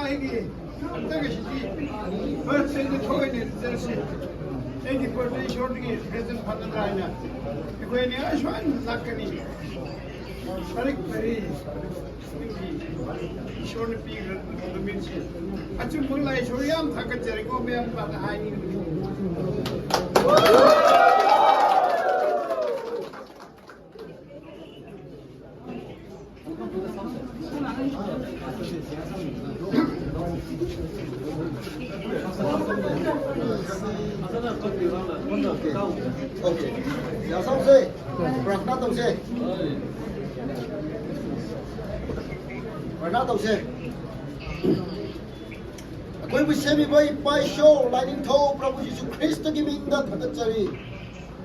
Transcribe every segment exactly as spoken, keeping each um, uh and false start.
ꯊꯋꯥꯏꯒꯤ ꯑꯝꯇꯒ ꯁꯤꯗꯤ ꯕꯔꯊꯗꯦꯗ ꯊꯣꯛꯏꯅꯦ ꯔꯤꯖꯜꯁꯦ꯫ ꯑꯩꯒꯤ birthday ꯏꯁꯣꯔꯗꯒꯤ present ꯐꯪꯒꯗ꯭ꯔꯥ ꯍꯥꯏꯅ ꯑꯩꯈꯣꯏ ꯑꯅꯤ ꯑꯁꯨꯃꯥꯏꯅ ꯂꯥꯛꯀꯅꯤ꯫ ꯇꯥꯔꯤꯛ ꯃꯔꯤ, ꯏꯁꯣꯔꯅ ꯄꯤꯈ꯭ꯔ ꯅꯨꯃꯤꯠꯁꯦ꯫ ꯑꯆꯨꯝꯕ ꯂꯥꯏ ꯏꯁꯣꯔ ꯌꯥꯝ ꯊꯥꯒꯠꯆꯔꯤꯀꯣ ꯃꯌꯥꯝ ꯄꯥꯗ ꯍꯥꯏꯅꯤꯡꯕꯅꯤ꯫ Okay. ꯌꯥꯁꯧꯁꯦ, ꯄ꯭ꯔꯥꯔꯊꯅꯥ ꯇꯧꯁꯦ꯫ ꯄ꯭ꯔꯥꯔꯊꯅꯥ ꯇꯧꯁꯦ꯫ ꯑꯩꯈꯣꯏꯕꯨ ꯁꯦꯝꯕꯤꯕ ꯏꯄꯥ ꯏꯁꯣꯔ ꯂꯥꯏꯅꯤꯡꯊꯧ ꯄ꯭ꯔꯚꯨ ꯖꯤꯁꯨ ꯈ꯭ꯔꯤꯁꯇꯒꯤ ꯃꯤꯡꯗ ꯊꯥꯒꯠꯆꯔꯤ꯫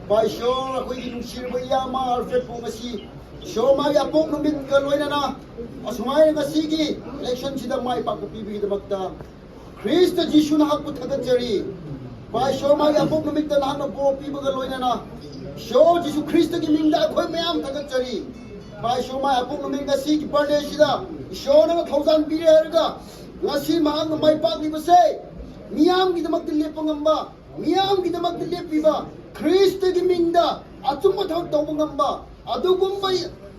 ꯏꯄꯥ ꯏꯁꯣꯔ, ꯑꯩꯈꯣꯏꯒꯤ ꯅꯨꯡꯁꯤꯔꯕ ꯏꯌꯥꯝꯕ ꯑꯜꯐ꯭ꯔꯦꯗꯄꯨ ꯉꯁꯤ ꯏꯁꯣꯔ ꯃꯥꯒꯤ ꯑꯄꯣꯛ ꯅꯨꯃꯤꯠꯀ ꯂꯣꯏꯅꯅ ꯑꯁꯨꯃꯥꯏꯅ ꯉꯁꯤꯒꯤ ꯏꯂꯦꯛꯁꯟꯁꯤꯗ ꯃꯥꯏ ꯄꯥꯛꯄ ꯄꯤꯕꯒꯤꯗꯃꯛꯇ ꯈ꯭ꯔꯤꯁꯇ ꯖꯤꯁꯨ ꯅꯍꯥꯛꯄꯨ ꯊꯥꯒꯠꯆꯔꯤ꯫ ꯏꯄꯥ ꯏꯁꯣꯔ ꯃꯥꯒꯤ ꯑꯄꯣꯛ ꯅꯨꯃꯤꯠꯇ ꯅꯍꯥꯛꯅ ꯕꯣꯔ ꯄꯤꯕꯒ ꯂꯣꯏꯅꯅ ꯏꯁꯣꯔ ꯖꯤꯁꯨ ꯈ꯭ꯔꯤꯁꯇꯒꯤ ꯃꯤꯡꯗ ꯑꯩꯈꯣꯏ ꯃꯌꯥꯝ ꯊꯥꯒꯠꯆꯔꯤ꯫ ꯏꯄꯥ ꯏꯁꯣꯔ ꯃꯥꯒꯤ ꯑꯄꯣꯛ ꯅꯨꯃꯤꯠ ꯉꯁꯤꯒꯤ ꯕꯥꯔꯗꯦꯁꯤꯗ ꯏꯁꯣꯔꯅ ꯊꯧꯖꯥꯜ ꯄꯤꯔꯦ ꯍꯥꯏꯔꯒ ꯉꯁꯤ ꯃꯍꯥꯛꯅ ꯃꯥꯏ ꯄꯥꯛꯂꯤꯕꯁꯦ ꯃꯤꯌꯥꯝꯒꯤꯗꯃꯛꯇ ꯂꯦꯞꯄ ꯉꯝꯕ, ꯃꯤꯌꯥꯝꯒꯤꯗꯃꯛꯇ ꯂꯦꯞꯄꯤꯕ ꯈ꯭ꯔꯤꯁꯇꯒꯤ ꯃꯤꯡꯗ ꯑꯆꯨꯝꯕ ꯊꯕꯛ ꯇꯧꯕ ꯉꯝꯕ ꯑꯗꯨꯒꯨꯝꯕ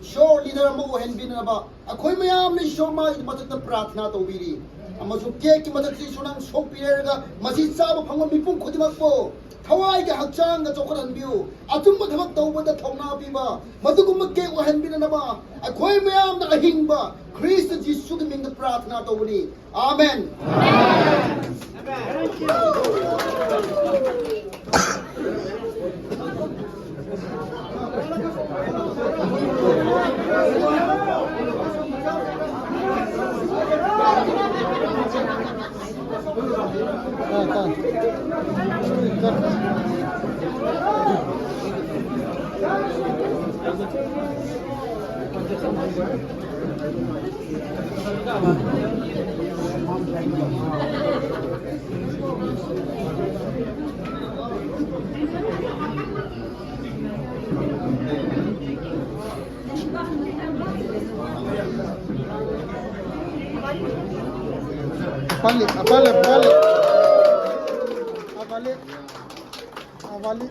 ꯏꯁꯣꯔ ꯂꯤꯗꯔ ꯑꯃ ꯑꯣꯏꯍꯟꯕꯤꯅꯕ ꯑꯩꯈꯣꯏ ꯃꯌꯥꯝꯅ ꯏꯁꯣꯔ ꯃꯥꯒꯤ ꯃꯊꯛꯇ ꯄ꯭ꯔꯥꯔꯊꯅꯥ ꯇꯧꯕꯤꯔꯤ꯫ ꯑꯃꯁꯨꯡ ꯀꯦꯛꯀꯤ ꯃꯊꯛꯁꯤ ꯏꯁꯣꯔ ꯅꯪ ꯁꯣꯛꯄꯤꯔꯦꯔꯒ ꯃꯁꯤ ꯆꯥꯕ ꯐꯪꯕ ꯃꯤꯄꯨꯝ ꯈꯨꯗꯤꯡꯃꯛꯄꯨ ꯊꯋꯥꯏꯒꯤ ꯍꯛꯆꯥꯡꯒ ꯆꯥꯎꯈꯠꯍꯟꯕꯤꯌꯨ꯫ ꯑꯆꯨꯝꯕ ꯊꯕꯛ ꯇꯧꯕꯗ ꯊꯧꯅꯥ ꯄꯤꯕ ꯃꯗꯨꯒꯨꯝꯕ ꯀꯦꯛ ꯑꯣꯏꯍꯟꯕꯤꯅꯅꯕ ꯑꯩꯈꯣꯏ ꯃꯌꯥꯝꯅ ꯑꯍꯤꯡꯕ ꯈ꯭ꯔꯤꯁꯇ ꯖꯤꯁꯨꯒꯤ ꯃꯤꯡꯗ ꯄ꯭ꯔꯥꯔꯊꯅꯥ ꯇꯧꯕꯅꯤ꯫ Amen. Apale, apale, apale. Apale. Apale.